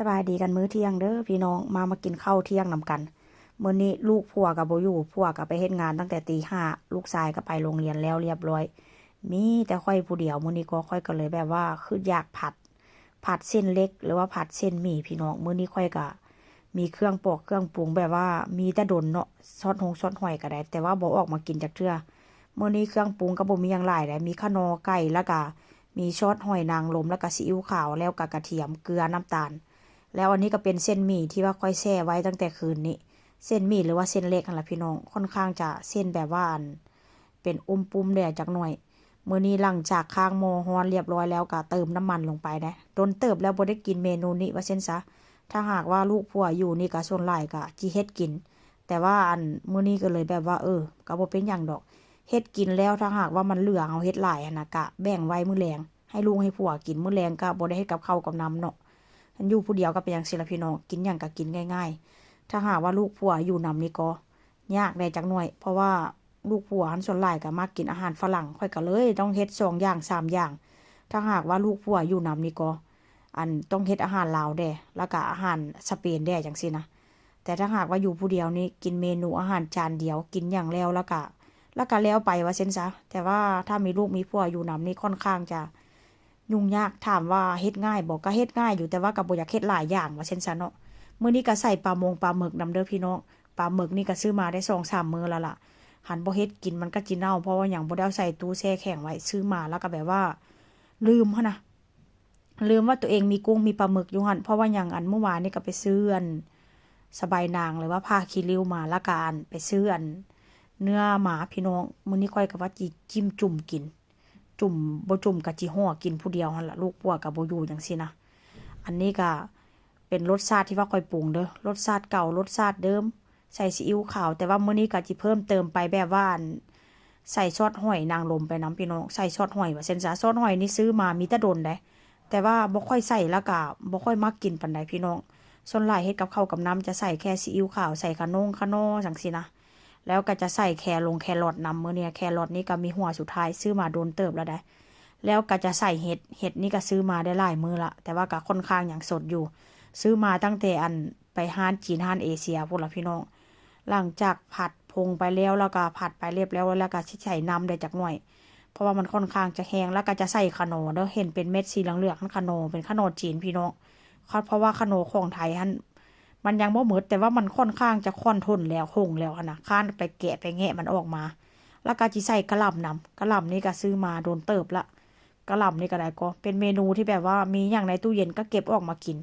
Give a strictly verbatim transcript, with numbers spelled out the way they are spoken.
สบายดีกันมื้อเที่ยงเด้อพี่น้อง มา มากินข้าวเที่ยงนำกัน มื้อนี้ลูกผัวก็บ่อยู่ ผัวก็ไปเฮ็ดงานตั้งแต่ตีห้า ลูกชายก็ไปโรงเรียนแล้วเรียบร้อย มีแต่ข้อยผู้เดียว มื้อนี้ก็ข้อยก็เลยแบบว่าคืออยากผัด ผัดเส้นเล็กหรือว่าผัดเส้นหมี่พี่น้อง มื้อนี้ข้อยก็มีเครื่องปอกเครื่องปรุงแบบว่ามีแต่ดนเนาะ ซอสหงซอสหอยก็ได้ แต่ว่าบ่ออกมากินจักเทื่อ มื้อนี้เครื่องปรุงก็บ่มีหยังหลายใด มีข่าหน่อไก่ แล้วก็มีซอสหอยนางรม แล้วก็ซีอิ๊วขาว แล้วก็กระเทียม เกลือ น้ำตาล แล้วอันนี้ก็เป็นเส้นหมี่ที่ว่าข้อยแช่ไว้ตั้งแต่คืนนี้ เส้นหมี่หรือว่าเส้นเล็กหั่นล่ะพี่น้อง ค่อนข้างจะเส้นแบบว่าอัน เป็นอุ้มปุ้มแด่จักหน่อย มื้อนี้หลังจากค้างหม้อร้อนเรียบร้อยแล้วก็เติมน้ำมันลงไปนะ โดนเติบแล้วบ่ได้กินเมนูนี้ว่าซั่นซะ ถ้าหากว่าลูกผัวอยู่นี่ก็ส่วนหลายก็จิเฮ็ดกิน แต่ว่าอันมื้อนี้ก็เลยแบบว่า เออ ก็บ่เป็นหยังดอก เฮ็ดกินแล้วถ้าหากว่ามันเหลือ เฮาเฮ็ดหลายหั้นนะ ก็แบ่งไว้มื้อแลง ให้ลูกให้ผัวกิน มื้อแลงก็บ่ได้เฮ็ดกับข้าวกับน้ำเนาะ คันอยู่ผู้เดียวก็เป็นจั่งซี้ล่ะพี่น้อง กินหยังก็กินง่ายๆ ถ้าหากว่าลูกผัวอยู่นำนี่ก็ยากแด่จักหน่อย เพราะว่าลูกผัวหั้นส่วนหลายก็มักกินอาหารฝรั่ง ข้อยก็เลยต้องเฮ็ดสองอย่างสามอย่าง ถ้าหากว่าลูกผัวอยู่นำนี่ก็ อันต้องเฮ็ดอาหารลาวแด่ แล้วก็อาหารสเปนแด่จั่งซี้นะ แต่ถ้าหากว่าอยู่ผู้เดียวนี่กินเมนูอาหารจานเดียว กินหยังแล้ว แล้วก็ แล้วก็แล้วไปว่าซั่นซะ แต่ว่าถ้ามีลูกมีผัวอยู่นำนี่ค่อนข้างจะยุ่งยาก ถามว่าเฮ็ดง่ายบ่ ก็เฮ็ดง่ายอยู่ แต่ว่าก็บ่อยากเฮ็ดหลายอย่างว่าซั่นซะเนาะ มื้อนี้ก็ใส่ปลามงปลาหมึกนำเด้อพี่น้อง ปลาหมึกนี่ก็ซื้อมาได้สองสามมื้อแล้วล่ะ หั้นบ่เฮ็ดกินมันก็จิเน่า เพราะว่าหยังบ่ได้เอาใส่ตู้แช่แข็งไว้ ซื้อมาแล้วก็แบบว่าลืมหั้นนะ ลืมว่าตัวเองมีกุ้งมีปลาหมึกอยู่หั้น เพราะว่าหยัง อันเมื่อวานนี่ก็ไปซื้ออันสะใบายนางหรือว่าผ้าคีริ้วมา แล้วก็อันไปซื้ออันเนื้อหมาพี่น้อง มื้อนี้ข้อยก็ว่าจิจิ้มจุ่มกิน จุ่มบ่จุ่มก็จิห่อกินผู้เดียวหั้นล่ะ ลูกผัวก็บ่อยู่จั่งซี้นะ อันนี้ก็เป็นรสชาติที่ว่าข้อยปรุงเด้อ รสชาติเก่า รสชาติเดิม ใส่ซีอิ๊วขาว แต่ว่ามื้อนี้ก็จิเพิ่มเติมไปแบบว่าอัน ใส่ซอสหอยนางรมไปนำพี่น้อง ใส่ซอสหอยว่าซั่นซะ ซอสหอยนี่ซื้อมามีแต่ดนใด แต่ว่าบ่ค่อยใส่แล้วก็บ่ค่อยมักกินปานใดพี่น้อง ส่วนหลายเฮ็ดกับข้าวกับน้ำจะใส่แค่ซีอิ๊วขาว ใส่ข่าหน่งข่าหน่อจั่งซี้นะ แล้วก็จะใส่แคลงแครอทนำ มื้อนี้แครอทนี่ก็มีหัวสุดท้าย ซื้อมาดนเติบแล้วใด แล้วก็จะใส่เห็ด เห็ดนี่ก็ซื้อมาได้หลายมื้อละ แต่ว่าก็ค่อนข้างยังสดอยู่ ซื้อมาตั้งแต่อันไปร้านจีนร้านเอเชียพู้นล่ะพี่น้อง หลังจากผัดผงไปแล้ว แล้วก็ผัดไปเรียบร้อยแล้ว แล้วก็สิใส่น้ำได้จักหน่อย เพราะว่ามันค่อนข้างจะแห้ง แล้วก็จะใส่ข่าหน่อเด้อ เห็นเป็นเม็ดสีเหลืองๆ หั้นข่าหน่อ เป็นข่าหน่อจีนพี่น้อง เพราะว่าข่าหน่อของไทยหั้น มันยังบ่หมด แต่ว่ามันค่อนข้างจะค่อนทนแล้ว หงแล้วหั้นนะ ค้านไปแกะไปแงะมันออกมา แล้วก็จิใส่กะหล่ำนำ กะหล่ำนี่ก็ซื้อมาดนเติบละ กะหล่ำนี่ก็ได้ ก็เป็นเมนูที่แบบว่ามีหยังในตู้เย็นก็เก็บออกมากิน